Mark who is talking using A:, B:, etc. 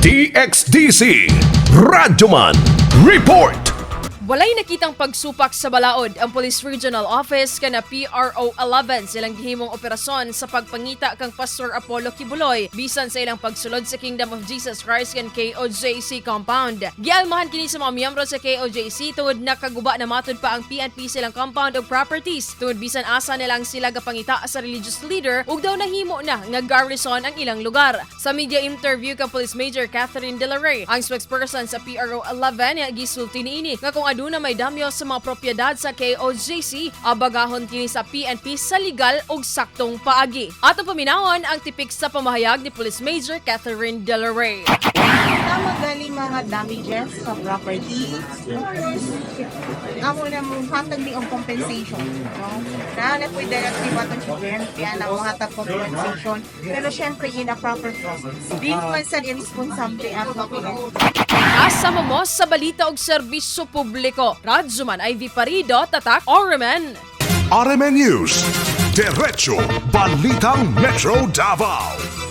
A: DXDC Radyoman Report.
B: Walay nakitang pagsupak sa balaod ang Police Regional Office kana PRO 11 silang gihimong operasyon sa pagpangita kang Pastor Apollo Quiboloy bisan sa ilang pagsulod sa Kingdom of Jesus Christ kan KOJC compound. Gialmahan kini sa mga miyembro sa KOJC tungod nakaguba na matud pa ang PNP silang compound og properties tungod bisan asa nilang sila gapangita sa religious leader ug daw nahimo na nga garrison ang ilang lugar. Sa media interview kang Police Major Catherine De La Rey, ang spokesperson sa PRO 11, gisulti niini nga kung aduna may damyo sa mga propiedad sa KOJC, abagahon kini sa PNP sa legal ug saktong paagi. Ato paminawon ang tipik sa pamahayag ni Police Major Catherine De La Rey.
C: Tama gali mga damages sa property. Of course, amo na mo hatag ni og compensation, no? Na po directive atong si PNP na mo hatag compensation. Pero syempre in a proper process. Dili man sad irresponsable ang PNP.
B: Kasama mo sa balita og serbisyo publiko. Radyoman Ivy Parido, Tatak RMN.
A: RMN News. Diretso Balitang Metro Davao.